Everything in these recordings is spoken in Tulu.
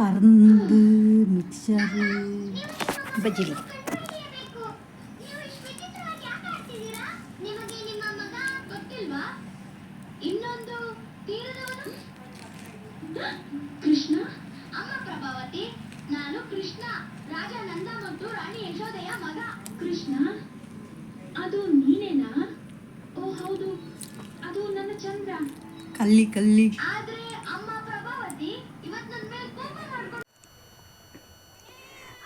ಪರ್ಂದ್, ಮಿಕ್ಸರ್, ಬಜ್ಜಿಲು. ನೀವು ಇಷ್ಟು ವಿಚಿತ್ರವಾಗಿ ಯಾಕೆ ಆಡ್ತಿದ್ದೀರಾ? ನಿಮಗೆ ನಿಮ್ಮ ಮಗ ಗೊತ್ತಿಲ್ವಾ? ಇನ್ನೊಂದು ತೀರದವನು ಕೃಷ್ಣ. ಅಮ್ಮ ಪ್ರಭಾವತಿ, ನಾನು ಕೃಷ್ಣ, ರಾಜ ನಂದ ಮತ್ತು ರಾಣಿ ಯಶೋದೆಯ ಮಗ. ಕೃಷ್ಣ, ಅದು ನೀನೇನಾ? ಓ ಹೌದು, ಅದು ನನ್ನ ಚಂದ್ರ. ಕಲ್ಲಿ ಕಲ್ಲಿ. ಆದ್ರೆ ಅಮ್ಮ ಪ್ರಭಾವತಿ, ಇವತ್ತು ನನ್ನ ಮೇಲೆ ಕೋಪ ಮಾಡ್ಕೊಂಡು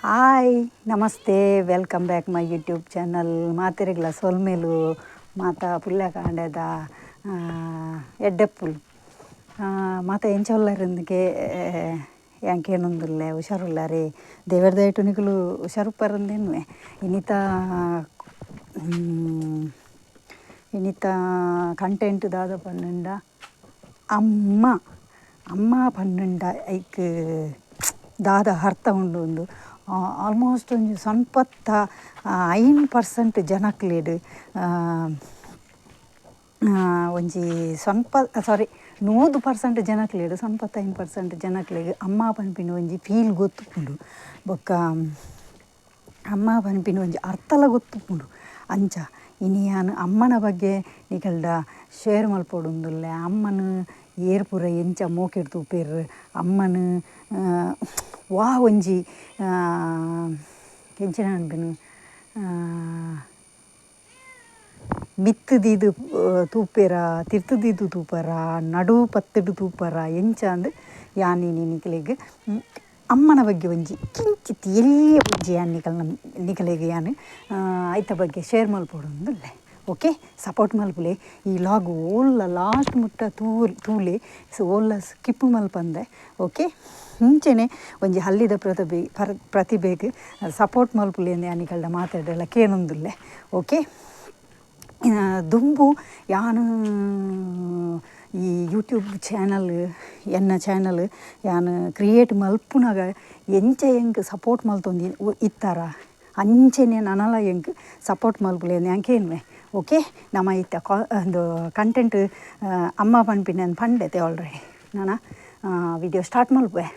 hi, namaste, welcome back my YouTube channel. ಮಾತೆರೆಗ್ಲ ಸೊಲ್ಮೆಲು. ಮಾತ ಪುಲ್ಯ ಕಾಂಡೆದ ಎಡ್ಡೆಪ್ಪುಲು. ಮಾತ ಎಂಚ ಉಲ್ಲರಿಂದಿಗೆ? ಎಂಕೇನೊಂದುಲ್ಲೆ, ಹುಷಾರುಲ್ಲಾರೆ. ದೇವರ ದಯಟು ನಿಕುಲು ಹುಷಾರುಪ್ಪರಂದೇನ್ವೆ. ಇನಿತ ಇನಿತ ಕಂಟೆಂಟ್ ದಾದ ಪನ್ನುಂಡ, ಅಮ್ಮ. ಅಮ್ಮ ಪನ್ನುಂಡ ಐಕ್ ದಾದ ಅರ್ಥ ಉಂಡು? ಒಂದು ಆಲ್ಮೋಸ್ಟ್ ಒಂಜಿ 95% ಜನಕ್ಲೆಡ್ ಒಂಜಿ ಸೊನ್ಪ, ಸಾರಿ, 100% ಜನಕ್ಲೆಡ್ 95% ಜನಕ್ಲೆಗ್ ಅಮ್ಮ ಪನ್ಪಿನ ಒಂಜಿ ಫೀಲ್ ಗೊತ್ತುಂಡು. ಬೊಕ್ಕ ಅಮ್ಮ ಪನ್ಪಿನ ಒಂಜಿ ಅರ್ಥಲ ಗೊತ್ತುಂಡು. ಅಂಚ ಇನಿ ಯಾನ್ ಅಮ್ಮನ ಬಗ್ಗೆ ನಿಕಲ್ಡ ಶೇರ್ ಮಲ್ಪೊಡುಂದುಲ್ಲೆ. ಅಮ್ಮನ ಏರ್ ಪೂರ ಎಂಚ ಮೋಕೆಡ್ ತೂಪೆರ್, ಅಮ್ಮನ ವಾ ಒಂಜಿ ಎಂಚಿನ ಪನ್ಪಿನ ಮಿತ್ತ್ ದೀದ್ ತೂಪೆರ, ತಿರ್ತ್ ದೀದ್ ತೂಪರ, ನಡು ಪತ್ತುಡು ತೂಪರ, ಎಂಚ ಅಂದ್ ಯಾನ್ ಇನಿ ನಿಕಲೆಗ್ ಅಮ್ಮನ ಬಗ್ಗೆ ಒಂಜಿ ಕಿಂಚಿತ್ ಎಲ್ಯ ಒಂಜಿ ಯಾನ್ ನಿಕಲ್ನ ನಿಕಲೆಗ್ ಯಾನ್ ಐತ ಬಗ್ಗೆ ಶೇರ್ ಮಲ್ಪೊಡುಂದುಲ್ಲೆ. ಓಕೆ, ಸಪೋರ್ಟ್ ಮಲ್ಪುಲೆ. ಈ ಲಾಗ್ ಓಲ್ಲ ಲಾಸ್ಟ್ ಮುಟ್ಟ ತೂ ತೂಲೆ, ಸೊ ಓಲ್ಲ ಸ್ಕಿಪ್ ಮಲ್ಪಂದೆ. ಓಕೆ, ಇಂಚೆನೆ ಒಂಜಿ ಹಲ್ಲಿದ ಪ್ರತಿಭೆ ಪರ ಪ್ರತಿಭೆಗ್ ಸಪೋರ್ಟ್ ಮಲ್ಪುಲೆ ಅಂದ್ ಯಾನ್ ನಿಕಲ್ಡ ಮಾತೆರ್ಡಲ ಕೇನೊಂದುಲ್ಲೆ. ಓಕೆ, ದುಂಬು ಯಾನ್ ಈ ಯೂಟ್ಯೂಬ್ ಚಾನಲ್, ಎನ್ನ ಚಾನಲ್ ಯಾನ್ ಕ್ರಿಯೇಟ್ ಮಲ್ಪುನಗ ಎಂಚ ಎಂಕ್ ಸಪೋರ್ಟ್ ಮಲ್ತೊಂದು ಇತ್ತಾರ, ಅಂಚೆನೆ ನನಲ ಎಂಕ್ ಸಪೋರ್ಟ್ ಮಲ್ಪುಲೆ ಅಂದ್ ಯಾನ್ ಕೇನುವೆ. ಓಕೆ, ನಮ ಇತ್ತೆ ಒಂದು ಕಂಟೆಂಟ್ ಅಮ್ಮ ಪನ್ಪಿನ ಪಂಡೆತೆ ಆಲ್ರೆಡಿ. ನನ ವಿಡಿಯೋ ಸ್ಟಾರ್ಟ್ ಮಲ್ಪುವೆ.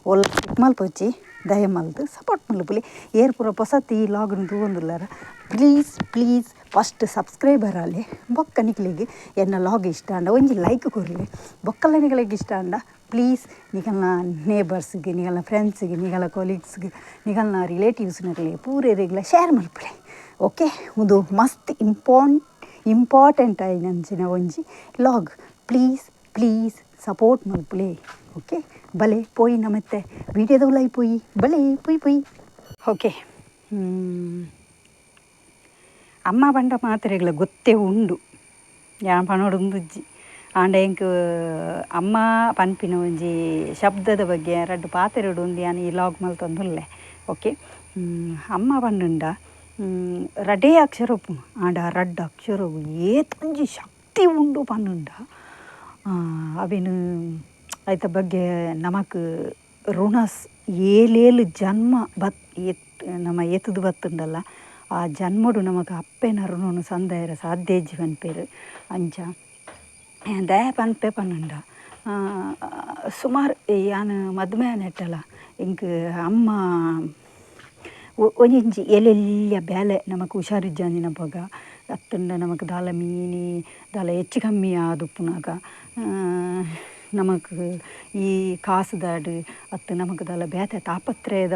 ಓಲ್ ಸ್ಕಿಪ್ ಮಲ್ಪೊಚ್ಚಿ, ದಯ ಮಲ್ತ್ ಸಪೋರ್ಟ್ ಮಲ್ಪುಲೆ. ಏರ್ ಪೂರ ಪೊಸತ್ ಈ ಲಾಗ್ನ್ ತೂವೊಂದುಲ್ಲೆರ, please please first subscriber ಆಲೆ. ಬೊಕ್ಕ ನಿಕ್ಲೆಗ್ ಎನ್ನ ಲಾಗ್ ಇಷ್ಟ ಆಂಡ ಒಂಜಿ ಲೈಕ್ ಕೊರ್ಲೆ. ಬೊಕ್ಕಲ ನಿಕಲೆಗ್ ಇಷ್ಟ ಆಂಡ ಪ್ಲೀಸ್ ನಿಕಲ್ನ ನೇಬರ್ಸ್ಗೆ, ನಿಕಲ್ನ ಫ್ರೆಂಡ್ಸ್ಗೆ, ನಿಕಲ್ನ ಕೊಲೀಗ್ಸ್ಗೆ, ನಿಕಲ್ನ ರಿಲೇಟಿವ್ಸ್ನಕ್ಲೆಗ್ ಪೂರೆರೆಗ್ಲ ಶೇರ್ ಮಲ್ಪುಲೆ. ಓಕೆ, ಉಂದು ಮಸ್ತ್ ಇಂಪಾರ್ಟೆಂಟ್ ಆಯಿನಂಚಿನ ಒಂಜಿ log. Please please support ಮಲ್ಪುಲೆ. Okay, ಬಲೆ ಪೋಯಿ, ನಮತ್ತೆ ವೀಡಿಯೋದೌಲಾಯಿ ಪೋಯಿ. ಬಲೆ, ಪೋಯಿ ಪೋಯಿ. ಓಕೆ, ಅಮ್ಮ ಪಂಡ ಮಾತೆರೆಗ್ಲ ಗೊತ್ತೇ ಉಂಡು, ಯಾನ್ ಪನೊಡುಂದುಜ್ಜಿ. ಆಂಡ ಎಂಕ್ ಅಮ್ಮ ಪನ್ಪಿನ ಒಂಜಿ ಶಬ್ದದ ಬಗ್ಗೆ ರಡ್ಡ್ ಪಾತೆರೊಡು ಉಂದು ಯಾನ್ ಈ ಲಾಗ್ ಮಲ್ತೊಂದುಲ್ಲೆ. ಓಕೆ, ಅಮ್ಮ ಪಂಡುಂಡ ರಡ್ಡೇ ಅಕ್ಷರ ಉಪ್ಪುಂಡು. ಆಂಡ ಆ ರಡ್ಡ್ ಅಕ್ಷರೊಗು ಏತೊಂಜಿ ಶಕ್ತಿ ಉಂಡು ಪನ್ನುಂಡ, ಅವೆನ್ ಐತ ಬಗ್ಗೆ ನಮಕ್ ಋಣ ಏಲೇಳು ಜನ್ಮ ಬತ್ ಎತ್ ನಮ ಎತ್ತುದು ಬತ್ತುಂಡಲ್ಲ, ಆ ಜನ್ಮಡು ನಮಕ್ ಅಪ್ಪೆನ ಋಣನು ಸಂದಾಯರ ಸಾಧ್ಯ ಇಜ್ಜಿ ಪನ್ಪೆರ್. ಅಂಚ ದಾಯೆ ಪನ್ಪೆ ಪನ್ನುಂಡ, ಸುಮಾರು ಯಾನ್ ಮದ್ಮೆ ಆನೆಟ್ಟಲ ಎಂಕ್ ಅಮ್ಮ ಒಂಜಿಂಚಿ ಎಲ್ಲೆಲ್ಯ ಬೇಲೆ, ನಮಕ್ ಹುಷಾರಿಜ್ಜಂದಿನಪಗ ಅತ್ತುಂಡ ನಮಕ್ ದಾಲ ಮೀನಿ ದಾಲ ಹೆಚ್ಚು ಕಮ್ಮಿ ಆದುಪ್ಪುನಗ, ನಮಕ್ ಈ ಕಾಸುದಾಡ್ ಅತ್ತು ನಮಕ್ ದಾಲ ಬೇತೆ ತಾಪತ್ರಯದ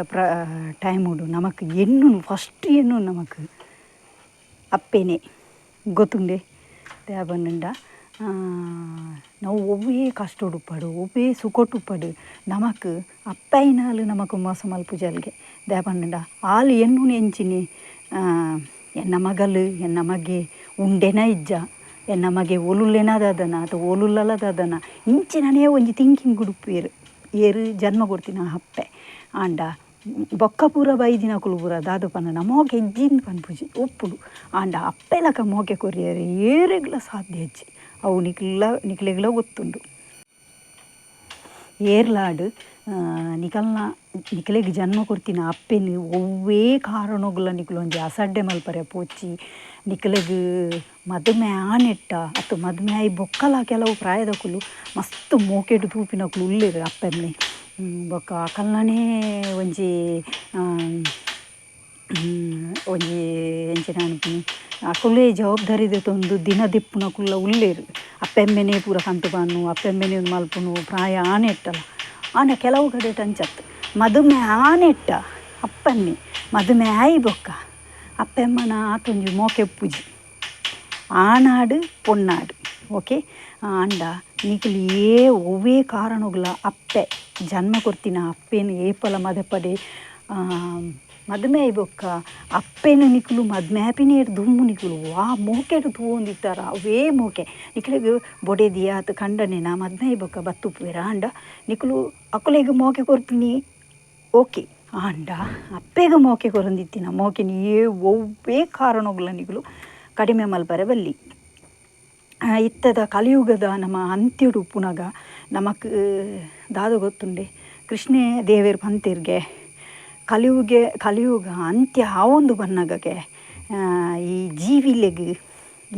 ಟೈಮುಡು ನಮಕ್ ಎನ್ನುನು, ಫಸ್ಟ್ ಎನ್ನುನು ನಮಕ್ ಅಪ್ಪೆನೆ. ಗೊತ್ತುಂಡೆ? ದಾಯೆ ಪಂಡ ನಾವು ಒವ್ವೇ ಕಷ್ಟೊಡುಪ್ಪಡು, ಒವ್ವೇ ಸುಖೊಟ್ಟುಪ್ಪಡು, ನಮಕ್ ಅಪ್ಪೆನಾಲ್ ನಮಕ್ ಮೋಸ ಮಲ್ಪುಜಲ್ಗೆ. ದಾಯೆ ಪಂಡ ಆಲ್ ಎನ್ನುನು ಎಂಚಿನಿ? ಎನ್ನ ಮಗಲ್, ಎನ್ನ ಮಗೆ ಉಂಡೆನ ಇಜ್ಜ, ಎನ್ನ ಮಗೆ ಓಲುಲ್ಲೆನ ದಾದನ ಅಥವಾ ಓಲುಲ್ಲಲ ದಾದನ, ಇಂಚಿನನೇ ಒಂಜಿ ಥಿಂಕಿಂಗ್ ಉಡುಪೇರು ಏರು ಜನ್ಮ ಕೊಡ್ತಿನ ಅಪ್ಪೆ. ಆಂಡ ಬೊಕ್ಕ ಪೂರ ಬೈದಿನಕುಲು ಪೂರ ದಾದ ಪನ್ನನ ಮೋಕೆ ಇಜ್ಜಿಂದ್ ಪನ್ಪುಜಿ, ಉಪ್ಪುಡು. ಆಂಡ ಅಪ್ಪೆಲಕ ಮೋಕೆ ಕೊರಿಯರೆ ಏರೆಗ್ಲ ಸಾಧ್ಯ ಇಜ್ಜಿ. ಅವು ನಿಕ್ಲ ನಿಕ್ಲೆಗ್ಲ ಗೊತ್ತುಂಡು. ಏರ್ಲಾಡ್ ನಿಕಲ್ನ ನಿಕಲೆಗ್ ಜನ್ಮ ಕೊರ್ತಿನ ಅಪ್ಪೆನ್ ಒವ್ವೇ ಕಾರಣೊಗುಲ ನಿಕುಲು ಒಂಜಿ ಅಸಡ್ಡೆ ಮಲ್ಪರೆ ಪೋಚಿ. ನಿಕಲೆಗ್ ಮದುಮೆ ಆನೆಟ್ಟ ಅತ್ತು ಮದುಮೆ ಆಯಿ ಬೊಕ್ಕಲ ಕೆಲವು ಪ್ರಾಯದಕುಲು ಮಸ್ತ್ ಮೋಕೆಡ್ ತೂಪಿನಕುಲು ಉಲ್ಲೆರ್ ಅಪ್ಪೆಮ್ಮೆ. ಬೊಕ್ಕ ಅಕಲ್ನನೇ ಒಂಜಿ ಒಂಜಿ ಎಂಚಿನ ಪನ್ಪಿನಿ ಅಕುಲೇ ಜವಾಬ್ದಾರಿ ದೆತೊಂದು ದಿನ ದಿಪ್ಪುನಕುಲ್ಲ ಉಲ್ಲೆರ್. ಅಪ್ಪೆಮ್ಮೆನೇ ಪೂರ ಕಂತು ಪಾನು, ಅಪ್ಪೆಮ್ಮೆನೇ ಉಂದು ಮಲ್ಪುನು ಪ್ರಾಯ ಆನೆಟ್ಟಲ. ಆಂಡ ಕೆಲವು ಕಡೆಟ್ ಅಂಚತ್ ಮದುಮೆ ಆನೆಟ್ಟ ಅಪ್ಪಮ್ಮೆ ಮದುಮೆ ಆಯಿ ಬೊಕ್ಕ ಅಪ್ಪೆಮ್ಮನ ಆತೊಂಜಿ ಮೋಕೆ ಉಪ್ಪುಜಿ, ಆನಾಡು ಪೊನ್ನಾಡು. ಓಕೆ, ಆಂಡ ನಿಕುಲು ಒವ್ವೇ ಕಾರಣಗುಲ ಅಪ್ಪೆ ಜನ್ಮ ಕೊರ್ತಿನ ಅಪ್ಪೆನ್ ಏಪಲ ಮದಪಡೆ. ಮದುಮೆ ಆಯಿ ಬೊಕ್ಕ ಅಪ್ಪೆನ ನಿಕುಲು ಮದುಮೆ ಆಪಿನೇಡ್ ದುಂಬು ನಿಕುಲು ವಾ ಮೋಕೆಡ್ ತೂವೊಂದಿತ್ತಾರ ಅವೇ ಮೋಕೆ ನಿಕುಲೆಗ್ ಬೊಡೆದಿ ಆತ್ ಕಂಡನೆನ ಮದುಮೆ ಆಯಿ ಬೊಕ್ಕ ಬತ್ತುಪ್ಪುವೆರ್. ಆಂಡ ನಿಕುಲು ಅಕುಲೆಗ್ ಮೋಕೆ ಕೊರ್ಪಿನಿ ಓಕೆ, ಆಂಡ ಅಪ್ಪೆಗ್ ಮೋಕೆ ಕೊರೊಂದಿತ್ತಿನ ಮೋಕೆನ್ ಒವ್ವೇ ಕಾರಣಗುಲ ನಿಕುಲು ಕಡಿಮೆ ಮಲ್ಪರೆ ಬಲ್ಲಿ. ಇತ್ತದ ಕಲಿಯುಗದ ನಮ್ಮ ಅಂತ್ಯಡು ಉಪ್ಪುನಗ ನಮಕ್ ದಾದ ಗೊತ್ತುಂಡೆ, ಕೃಷ್ಣೇ ದೇವೆರ್ ಪಂತೆರ್ಗೆ ಕಲಿಯುಗ ಅಂತ್ಯ ಆವೊಂದು ಬನ್ನಗಗೆ ಈ ಜೀವಿಲೆಗ್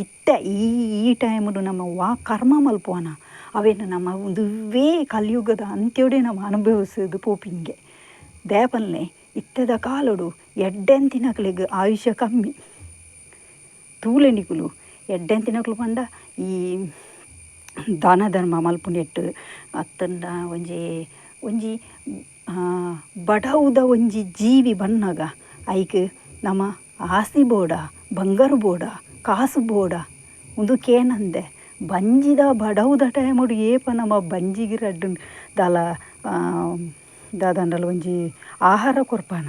ಇತ್ತ ಈ ಈ ಟೈಮುಡು ನಮ್ಮ ವಾ ಕರ್ಮ ಮಲ್ಪುವನ ಅವೇನು ನಮ್ಮ ಉಂದುವೇ ಕಲಿಯುಗದ ಅಂತ್ಯೊಡೆ ನಮ್ಮ ಅನುಭವಿಸೋದು ಪೋಪಿಂಗೆ. ದೇಪಲ್ನೆ ಇತ್ತದ ಕಾಲೊಡು ಎಡ್ಡೆಂತಿನಕ್ಲೆಗ್ ಆಯುಷ್ಯ ಕಮ್ಮಿ. ತೂಲೆ ನಿಕುಲು ಎಡ್ಡೆಂತಿನಕ್ಲು ಪಂಡ ಈ ದಾನ ಧರ್ಮ ಮಲ್ಪುನೆಟ್ ಅತ್ತಂಡ ಒಂಜಿ ಒಂಜಿ ಬಡವುದ ಒಂಜಿ ಜೀವಿ ಬನ್ನಗ ಐಕ್ ನಮ್ಮ ಆಸ್ತಿ ಬೋಡ, ಬಂಗಾರ ಬೋಡ, ಕಾಸು ಬೋಡ ಉಂದು ಕೇನಂದೆ ಬಂಜಿದ ಬಡವುದ ಟೈಮುಡು ಏಪ ನಮ್ಮ ಬಂಜಿಗೆ ರಡ್ಡು ದಾಲ ದಾದಂಡಲ ಒಂಜಿ ಆಹಾರ ಕೊರ್ಪಾನ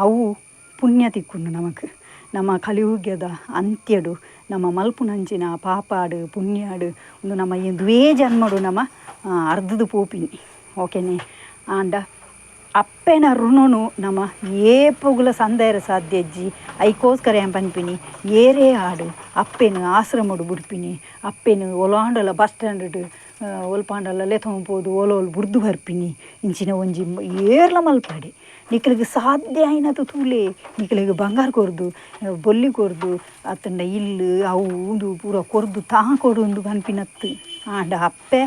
ಅವು ಪುಣ್ಯ ತಿಕ್ಕುಂಡು ನಮಕ್. ನಮ್ಮ ಕಲಿಯುಗದ ಅಂತ್ಯಡು ನಮ್ಮ ಮಲ್ಪುನಂಚಿನ ಪಾಪಾಡು ಪುಣ್ಯಾಡು ಉಂದು ನಮ್ಮ ದ್ವೇ ಜನ್ಮಡು ನಮ್ಮ ಅರ್ಧದ ಪೋಪಿನಿ. ಓಕೆನೆ, ಆಂಡ ಅಪ್ಪೆನ ಋಣನು ನಮ್ಮ ಏಪೊಗುಲ ಸಂದಾಯರ ಸಾಧ್ಯ ಅಜ್ಜಿ. ಐಕೋಸ್ಕರ ಏನ್ ಪನ್ಪಿನಿ ಏರೇ ಆಡು ಅಪ್ಪೆನು ಆಶ್ರಮಡು ಬುಡ್ಪಿನಿ, ಅಪ್ಪೆನು ಒಲಾಂಡಲ ಬಸ್ ಸ್ಟ್ಯಾಂಡ್ ಒಲ್ಪಾಂಡಲ ಲೆತೊಂದು ಓಲೋಲು ಬುಡ್ದು ಬರ್ಪಿನಿ ಇಂಚಿನ ಒಂಜಿ ಏರ್ಲ ಮಲ್ಪಡೆ. ನಿಕಲಿಗೆ ಸಾಧ್ಯ ಆಯಿನದು ತೂಲೆ ನಿಕಲಿಗೆ ಬಂಗಾರ ಕೊರ್ದು ಬೊಲ್ಲಿ ಕೊರ್ದು ಅತ್ತಂಡ ಇಲ್ಲು ಅವು ಉಂದು ಪೂರ ಕೊರ್ದು ತಾ ಕೊಡೊಂದು ಪನ್ಪಿನತ್ತು. ಆಂಡ ಅಪ್ಪೆ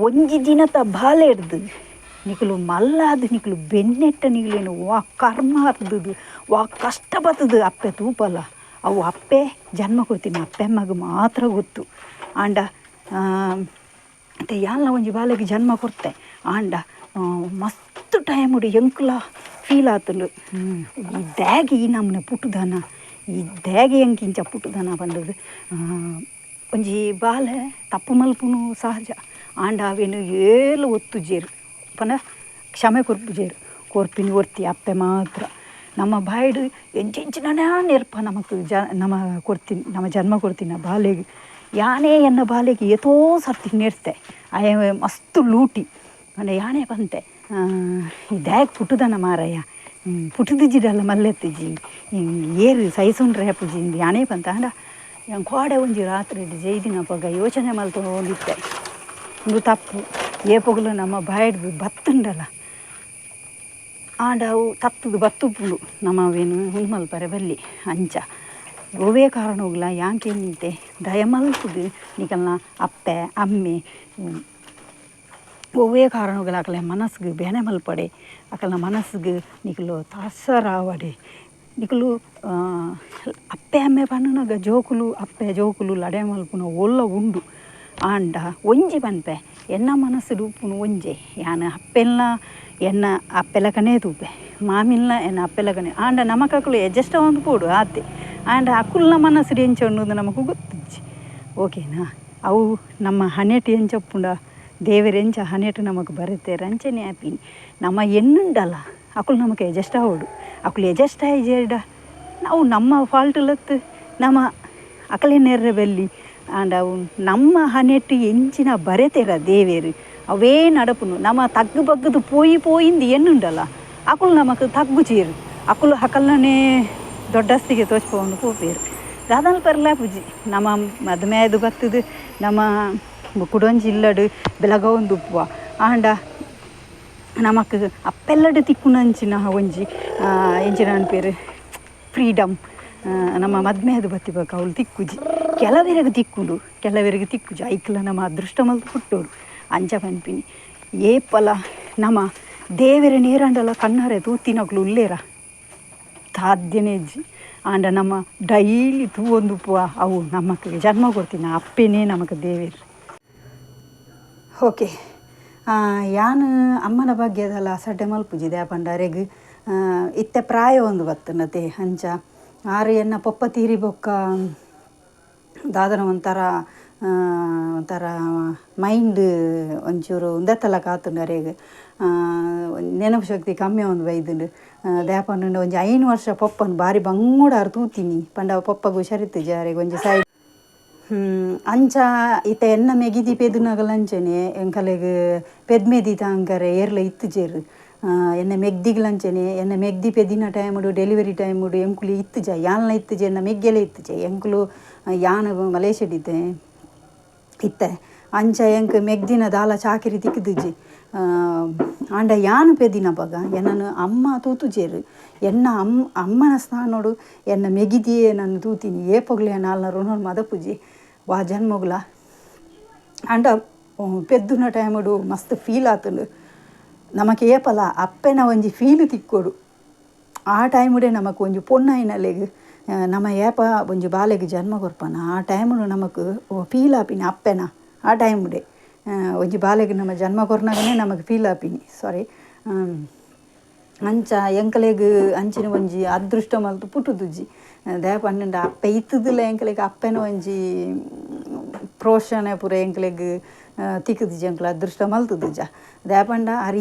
ಒಂಜಿ ದಿನತ ಬಾಲೆಡ್ದು ನಿಕುಲು ಮಲ್ಲಾದ್ ನಿಕುಲು ಬೆನ್ನೆಟ್ಟ ನಿಕುಲೇನು ವಾ ಕರ್ಮ ಆತದು ವಾ ಕಷ್ಟ ಬತ್ತದು ಅಪ್ಪೆ ತೂಪಲ್ಲ ಅವು ಅಪ್ಪೆ ಜನ್ಮ ಕೊರ್ತಿನ ಅಪ್ಪೆಮ್ಮಗ್ ಮಾತ್ರ ಗೊತ್ತು. ಆಂಡ ಯಾಲ್ನ ಒಂಜಿ ಬಾಲೆಗ್ ಜನ್ಮ ಕೊರ್ತೆ ಆಂಡ ಮಸ್ತ್ ಟೈಮುಡು ಎಂಕುಲ ಫೀಲ್ ಆತುಂಡು ಈ ದ್ಯಾಗೆ ಈ ನಮ್ಮನೆ ಪುಟ್ಟುದನ ಈ ದ್ಯಾಗೆ ಎಂಕಿಂಚ ಪುಟ್ಟುದನ ಪಂಡದು. ಒಂಜಿ ಬಾಲೆ ತಪ್ಪು ಮಲ್ಪುನು ಸಹಜ, ಆಂಡ ಅವೇನು ಏಲು ಒತ್ತುಜೇರು ಪಂಡ ಕ್ಷಮೆ ಕೊರ್ಪುಜೇರು ಕೊರ್ಪಿನಿ ಒರ್ತಿ ಅಪ್ಪೆ ಮಾತ್ರ. ನಮ್ಮ ಬಾಯಿಡು ಎಂಚೆಂಚಿನ ನೆರ್ಪ ನಮಕ್ ನಮ್ಮ ಕೊರ್ತೀನಿ ನಮ್ಮ ಜನ್ಮ ಕೊರ್ತಿನ ಬಾಲೆಗೆ ಯಾನೇ ಎನ್ನ ಬಾಲೆಗೆ ಏತೋ ಸರ್ತಿ ನೆರ್ತೆ ಆಯ ಮಸ್ತ್ ಲೂಟಿ ಪಂಡ ಯಾನೇ ಪಂತೆ ಈ ದ್ಯಾಗ್ ಪುಟ್ಟುದನ ಮಾರಯ್ಯ ಪುಟ್ಟುದಿಜ್ಜಿಡಲ್ಲ ಮಲ್ಲೆತ್ತಿಜಿ ಏರು ಸೈಸುಂಡ್ರೆ ಪೂಜಿ ಯಾನೇ ಪಂತ. ಆಂಡ ಯಾನ್ ಕೋಡೆ ಒಂಜಿ ರಾತ್ರಿ ಜೈದಿನಪಗ ಯೋಚನೆ ಮಲ್ತೊಂದಿತ್ತೆ ಉಂದು ತಪ್ಪು ಏಪೊಗುಲು ನಮ್ಮ ಬಾಯಿಡ್ದು ಬತ್ತುಂಡಲ ಆಂಡ ಅವು ತತ್ತುದು ಬತ್ತುಪ್ಪುಂಡು ನಮ್ಮ ಅವೇನು ಉಂದು ಮಲ್ಪರೆ ಬಲ್ಲಿ. ಅಂಚ ಒವ್ವೇ ಕಾರಣಗುಲ ಯಾಂಕೆ ನಿಂತೆ ದಯಮಲ್ಪುದು ನಿಕಲ್ನ ಅಪ್ಪೆ ಅಮ್ಮೆ ಒವ್ವೇ ಕಾರಣಗುಲ ಅಕಲೆ ಮನಸ್ಸಿಗೆ ಬೇನೆ ಮಲ್ಪಡೆ, ಅಕಲ್ನ ಮನಸ್ಸಿಗೆ ನಿಕುಲು ತಾಸರಾವಡೆ. ನಿಕುಲು ಅಪ್ಪೆ ಅಮ್ಮೆ ಪನ್ನುನಗ ಜೋಕುಲು ಅಪ್ಪೆ ಜೋಕುಲು ಲಡೆ ಮಲ್ಪುನ ಒಲ್ಲ ಉಂಡು. ಆಂಡ ಒಂಜಿ ಪನ್ಪೆ ಎನ್ನ ಮನಸ್ಸುಡು ಉಪ್ಪುನು ಒಂಜೆ ಯಾನ್ ಅಪ್ಪೆಲ್ನ ಎನ್ನ ಅಪ್ಪೆಲಕನೇ ತೂಪೆ ಮಾಮಿಲ್ನ ಎನ್ನ ಅಪ್ಪೆಲಕನೇ. ಆಂಡ ನಮಕಕುಲು ಅಡ್ಜಸ್ಟ್ ಆವೊಂದು ಪೋಡು ಆತೆ, ಆಂಡ ಅಕುಲ್ನ ಮನಸ್ಸುಡು ಎಂಚ ಉಂಡು ನಮಕ್ ಗೊತ್ತಿಜ್ಜಿ. ಓಕೆನಾ, ಅವು ನಮ್ಮ ಹಣೆಟ್ ಎಂಚ ಉಪ್ಪುಂಡ ದೇವೆರ್ ಎಂಚ ಹಣೆಟ್ ನಮಕ್ ಬರೆತೆರ್ ಅಂಚನೆ ಆಪಿನಿ. ನಮ್ಮ ಎನ್ನುಂಡಲ ಅಕುಲು ನಮಕ್ ಅಡ್ಜಸ್ಟ್ ಆವೊಡು, ಅಕುಲು ಅಡ್ಜಸ್ಟ್ ಆಯಿಜೆರ್ಡ ನಾವು ನಮ್ಮ ಫಾಲ್ಟ್ ಲತ್ತು ನಮ್ಮ ಅಕಲೆ ನೆರ್ರೆ ಬಲ್ಲಿ. ಆಂಡ ಅವು ನಮ್ಮ ಹಣೆಟ್ ಎಂಚಿನ ಬರೆತೆರ ದೇವೆರ್ ಅವೇ ನಡಪುನು. ನಮ್ಮ ತಗ್ಗು ಬಗ್ಗದು ಪೋಯಿ ಪೋಯಿಂದು ಎನ್ನುಂಡಲ ಅಕುಲು ನಮಕ್ ತಗ್ಗುಜೇರು, ಅಕುಲು ಅಕಲ್ನನೇ ದೊಡ್ಡಸ್ತಿಗೆ ತೋಚ್ಪೊಂದು ಪೋಪೇರು. ದಾದಲ್ ಪರ್ಲ ಪೂಜಿ ನಮ್ಮ ಮದುಮೆದು ಬತ್ತದು ನಮ್ಮ ಕುಡೊಂಜಿ ಇಲ್ಲಡು ಬೆಳಗವೊಂದು ಉಪ್ಪುವ. ಆಂಡ ನಮಕ್ ಅಪ್ಪೆಲ್ಲಡು ತಿಕ್ಕುನಂಚಿನ ಒಂಜಿ ಎಂಚಿನ ಪನ್ಪೆರ್ ಫ್ರೀಡಮ್ ನಮ್ಮ ಮದ್ಮೆದು ಬತ್ತಿಬೊಕ ಅವ್ಲು ತಿಕ್ಕುಜಿ. ಕೆಲವೆರೆಗ್ ತಿಕ್ಕುಂಡು ಕೆಲವೆರೆಗ್ ತಿಕ್ಕುಜಿ, ಐಕ್ಲ ನಮ್ಮ ಅದೃಷ್ಟ ಮಲ್ತ್ ಪುಟ್ಟೋಡು. ಅಂಚ ಪನ್ಪಿನಿ ಏಪಲ ನಮ್ಮ ದೇವೆರೆ ನೇರಂಡಲ ಕಣ್ಣಾರೆ ತೂತಿನಕುಲು ಉಲ್ಲೇರ ಸಾಧ್ಯನೇ ಇಜ್ಜಿ. ಆಂಡ ನಮ್ಮ ಡೈಲಿ ತೂವೊಂದುಪ್ಪುವ ಅವು ನಮಕ್ ಜನ್ಮ ಕೊರ್ತಿನ ಅಪ್ಪೆನೇ ನಮಕ್ ದೇವೆರ್. ಓಕೆ, ಯಾನ್ ಅಮ್ಮನ ಬಗ್ಗೆದಲ್ಲ ಅಸಡ್ಡೆ ಮಲ್ಪುಜಿ ದಾಯೆ ಅರೆಗ್ ಇತ್ತೆ ಪ್ರಾಯ ಒಂದು ಬತ್ತುಂಡತೆ ಅಂಚ ಆರು ಎನ್ನ ಪೊಪ್ಪ ತೀರಿ ಬೊಕ್ಕ ದಾದನ ಒಂಥರ ಒಂಥರ ಮೈಂಡ್ ಒಂಚೂರು ಉಂದೆತ್ತಲ ಕಾತುಂಡು ಅರೆಗ್ ನೆನಪು ಶಕ್ತಿ ಕಮ್ಮಿ ಒಂದು ಬೈದುಂಡು. ದಾಯೆ ಪಂಡ ಒಂಜಿ 5 ವರ್ಷ ಪೊಪ್ಪನ್ ಬಾರಿ ಬಂಗೋಡು ಆರು ತೂತೀನಿ ಪಂಡ ಪೊಪ್ಪಗ್ ಹುಷಾರಿತ್ತಿಜಿ ಅರೆಗ್ ಒಂಜಿ ಸೈಡ್ ಅಂಚ ಇತ್ತೆ ಎನ್ನ ಮೆಗಿದಿ ಪೆದುನಗಲ ಅಂಚನೆ ಎಂಕಲೆಗ್ ಪೆದ್ಮೆದಿ ತಾಂಕರೆ ಏರ್ಲ ಇತ್ತುಜೆರ್. ಎನ್ನ ಮೆಗ್ದಿಗ್ಲಂಚನೆ ಎನ್ನ ಮೆಗ್ದಿ ಪೆದಿನ ಟೈಮುಡು ಡೆಲಿವರಿ ಟೈಮುಡು ಎಂಕುಲು ಇತ್ತುಜ ಯಾನ್ಲ ಇತ್ತುಜೆ ಎನ್ನ ಮೆಗ್ಗೆಲ ಇತ್ತುಜೆ ಎಂಕುಲು ಯಾನ್ ಮಲೇಷ್ಯಾಡಿದ್ದೆ ಇತ್ತೆ ಅಂಚ ಎಂಕ್ ಮೆಗ್ದಿನ ದಾಲ ಚಾಕಿರಿ ತಿಕ್ಕುದುಜಿ. ಆಂಡ ಯಾನ್ ಪೆದಿನ ಅಪಗ ಎನ್ನನ್ ಅಮ್ಮ ತೂತುಜೆರ್ ಎನ್ನ ಅಮ್ಮನ ಸ್ಥಾನೋಡು ಎನ್ನ ಮೆಗಿದಿಯೇ ನನ್ ತೂತಿನಿ ಏಪೊಗ್ಲ ಯಾನ್ ಆಲ್ನ ಋಣನ್ ಮದಪುಜಿ ವಾ ಜನ್ಮೊಗ್ಲ. ಆಂಡ ಪೆದ್ದುನ ಟೈಮುಡು ಮಸ್ತ್ ಫೀಲ್ ಆತುಂಡು ನಮಕ್ ಏಪಲ ಅಪ್ಪೆನ ಒಂಜಿ ಫೀಲ್ ತಿಕ್ಕೊಡು ಆ ಟೈಮುಡೆ ನಮಕ್ ಒಂಜಿ ಪೊಣ್ಣಾಯಿನಲೆಗ್ ನಮ ಏಪ ಒಂಜಿ ಬಾಲೆಗ್ ಜನ್ಮ ಕೊರ್ಪನ ಆ ಟೈಮುಡು ನಮಕ್ ಫೀಲ್ ಆಪಿನಿ ಅಪ್ಪೆನ ಆ ಟೈಮುಡೆ ಒಂಜಿ ಬಾಲೆಗ್ ನಮ ಜನ್ಮ ಕೊರ್ನಗನೇ ನಮಕ್ ಫೀಲ್ ಆಪಿನಿ ಸಾರಿ. ಅಂಚ ಎಂಕಲೆಗ್ ಅಂಚಿನ ಒಂಜಿ ಅದೃಷ್ಟ ಮಲ್ತು ಪುಟ್ಟುದುಜಿ ದಾಯೆ ಪಂಡ ಅಪ್ಪೆ ಇತ್ತುದುಲ ಎಂಕಲೆಗ್ ಅಪ್ಪೆನ ಒಂಜಿ ಪ್ರೋಷಣೆ ಪೂರ ಎಂಕಲೆಗ್ ತಿಕ್ಕುದುಜಿ ಎಂಕುಲು ಅದೃಷ್ಟ ಮಲ್ತುದುಜ. ದಾಯೆ ಪಂಡ ಆರ್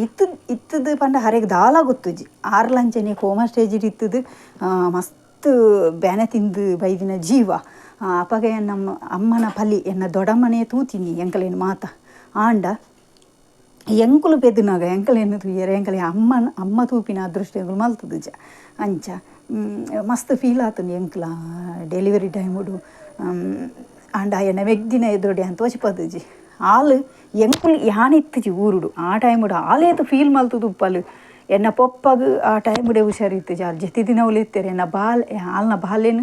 ಇತ್ತುದು ಪಂಡ ಅರೆಗ್ ದಾಲ ಗೊತ್ತುಜಿ ಆರ್ಲಂಚನೆ ಕೋಮಾ ಸ್ಟೇಜಿಡ್ ಇತ್ತುದು ಮಸ್ತ್ ಬೇನೆ ತಿಂದು ಬೈದಿನ ಜೀವ. ಅಪಗ ನಮ್ಮ ಅಮ್ಮನ ಪಲಿ ಎನ್ನ ದೊಡ್ಡಮ್ಮನೇ ತೂತಿನಿ ಎಂಕಲೆನ್ ಮಾತ. ಆಂಡ ಎಂಕುಲು ಪೆದ್ದುನಗ ಎಂಕಲೆನ್ ತೂಯೆರೆ ಎಂಕಲೆ ಅಮ್ಮ ತೂಪಿನ ಅದೃಷ್ಟ ಎಂಕುಲು ಮಲ್ತುದುಜ. ಅಂಚ ಮಸ್ತ್ ಫೀಲ್ ಆತುಂಡು ಎಂಕುಲ ಡೆಲಿವರಿ ಟೈಮುಡು. ಆಂಡ ಎನ್ನ ಮೆಗ್ದಿನ ಎದುರುಡೆ ಯಾನ್ ತೋಚಿಪದುಜಿ ಆಲ್ ಎಂಕುಲು ಯಾನ್ ಇತ್ತುಜಿ ಊರುಡು ಆ ಟೈಮುಡು ಆಲೇತ್ ಫೀಲ್ ಮಲ್ತುದುಪ್ಪಲು ಎನ್ನ ಪೊಪ್ಪಗ್ ಆ ಟೈಮುಡೆ ಹುಷಾರಿತ್ತುಜಿ ಆಲ್ ಜೆತ್ತಿದಿನವುಲು ಇತ್ತೆರ್ ಎನ್ನ ಬಾಲ್ ಆಲ್ನ ಬಾಲೆನ್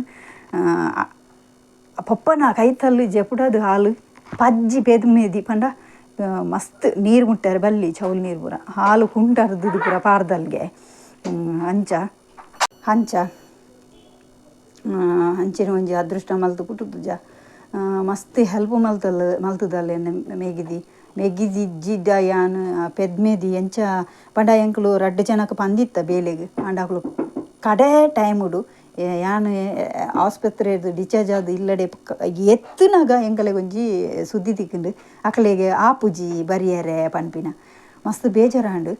ಪೊಪ್ಪನ ಕೈತಲ್ಲು ಜೆಪುಡದು ಹಾಲು ಪಜ್ಜಿ ಪೆದ್ಮೆದಿ ಪಂಡ ಮಸ್ತ್ ನೀರು ಮುಟ್ಟಾರೆ ಬಲ್ಲಿ ಚೌಲ್ ನೀರು ಪೂರ ಹಾಲು ಕುಂಟರ್ದು ಪೂರ ಪಾರ್ದಲ್ಗೆ ಅಂಚ ಅಂಚ ಅಂಚಿನ ಒಂಜಿ ಅದೃಷ್ಟ ಮಲ್ತು ಪುಟ್ಟುದುಜ. ಮಸ್ತ್ ಹೆಲ್ಪ್ ಮಲ್ತುದಲ್ಲ ಎನ್ನ ಮೆಗಿದಿ ಮೆಗಿದಿ ಜಿಡ್ಡ ಯಾನ್ ಪೆದ್ಮೆದಿ ಎಂಚ ಪಂಡ ಎಂಕುಲು ರಡ್ಡ್ ಜನಕ್ ಪಂದಿತ್ತ ಬೇಲೆಗ್ ಆಂಡ ಅಕುಲು ಕಡೆ ಟೈಮುಡು ಯಾನ್ ಆಸ್ಪತ್ರೆಡ್ ಡಿಸ್ಚಾರ್ಜ್ ಆದ್ ಇಲ್ಲಡೆ ಎತ್ತುನಗ ಎಂಕಲೆಗ್ ಒಂಜಿ ಸುದ್ದಿ ತಿಕ್ಕುಂಡು ಅಕಲೆಗ್ ಆಪುಜಿ ಬರಿಯರೆ ಪನ್ಪಿನ ಮಸ್ತ್ ಬೇಜಾರಾಂಡ್.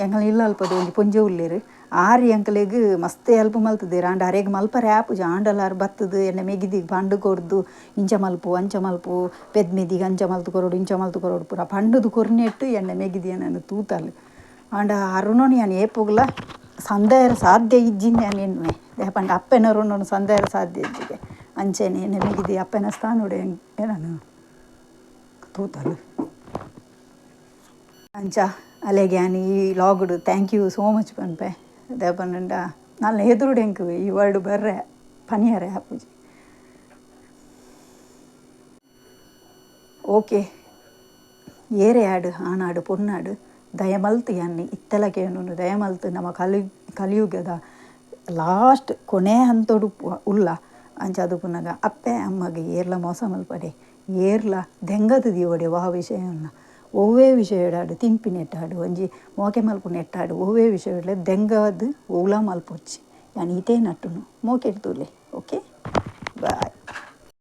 ಎಂಕಲ್ನ ಇಲ್ಲಲ್ಪದ ಒಂಜಿ ಪೊಂಜೊವು ಉಲ್ಲೆರ್ ಆರ್ ಎಂಕಲೆಗ್ ಮಸ್ತ್ ಹೆಲ್ಪ್ ಮಲ್ತುದೆರ್ ಆಂಡ ಅರೆಗ್ ಮಲ್ಪರೆ ಆಪುಜಿ ಆಂಡಲ ಆರ್ ಬತ್ತುದು ಎನ್ನ ಮೆಗಿದಿಗ್ ಪಂಡ್ ಕೊರ್ದು ಇಂಚ ಮಲ್ಪು ಅಂಚ ಮಲ್ಪು ಪೆದ್ಮೆದಿಗ್ ಅಂಚ ಮಲ್ತು ಕೊರೊಡು ಇಂಚ ಮಲ್ತು ಕೊರೊಡು ಪೂರ ಪಂಡುದು ಕೊರ್ನೆಟ್ ಎನ್ನ ಮೆಗಿದಿ ಎನ್ನನ್ ತೂತಲ್. ಆಂಡ ಆ ಋಣನ್ ಯಾನ್ ಏಪೊಗ್ಲ ಸಂದಾಯರ ಸಾಧ್ಯ ಇಜ್ಜಿಂದ್ ಯಾನ್ ಎನ್ನುವೆ ದಾಯೆ ಪಂಡ ಅಪ್ಪೆನ ಋಣನ್ ಸಂದಾಯರ ಸಾಧ್ಯ ಇಜ್ಜಿಗೆ ಅಂಚೆನೆ ಎನ್ನ ಮೆಗಿದಿ ಅಪ್ಪೆನ ಸ್ಥಾನೊಡು ಎನನ್ ತೂತಲ್. ಅಂಚ ಅಲೆಗ್ ಯಾನ್ ಈ ಲಾಗುಡು thank you so much ಪನ್ಪೆ ದಾಯೆ ಪಂಡ ನಾಲ್ನ ಎದುರುಡು ಎಂಕ್ ಈ ವರ್ಡ್ ಬರ್ರೆ ಪನಿಯರೆ ಆಪುಜಿ. ಓಕೆ, ಏರೆ ಆಡು ಆನಾಡು ಪೊನ್ನಾಡು ದಯಮಲ್ತು ಯಾನ್ ಇತ್ತೆಲ ಕೇನುಂಡು ದಯಮಲ್ತು ನಮ ಕಲಿಯುಗದ ಲಾಸ್ಟ್ ಕೊನೆ ಹಂತೊಡು ಉಲ್ಲ ಅಂಚ ಪುನಗ ಅಪ್ಪೆ ಅಮ್ಮಗ್ ಏರ್ಲ ಮೋಸ ಮಲ್ಪಡೆ ಏರ್ಲ ದೆಂಗದ ದೀವಡೆ ವಾ ವಿಷಯನ್ನ ಒವ್ವೇ ವಿಷಯಡಾಡು ತಿನ್ಪಿನೆಟ್ಟಾಡು ಒಂಜಿ ಮೋಕೆ ಮಲ್ಪುನೆಟ್ಟಾಡು ಒವ್ವೇ ವಿಷಯಡ್ ದೆಂಗದ್ ಒವ್ಲ ಮಲ್ಪೊಚ್ಚಿ ಯಾನ್ ಈತೇ ನಟ್ಟುನು ಮೋಕೆಡ್ ತೂಲೆ. Okay, bye.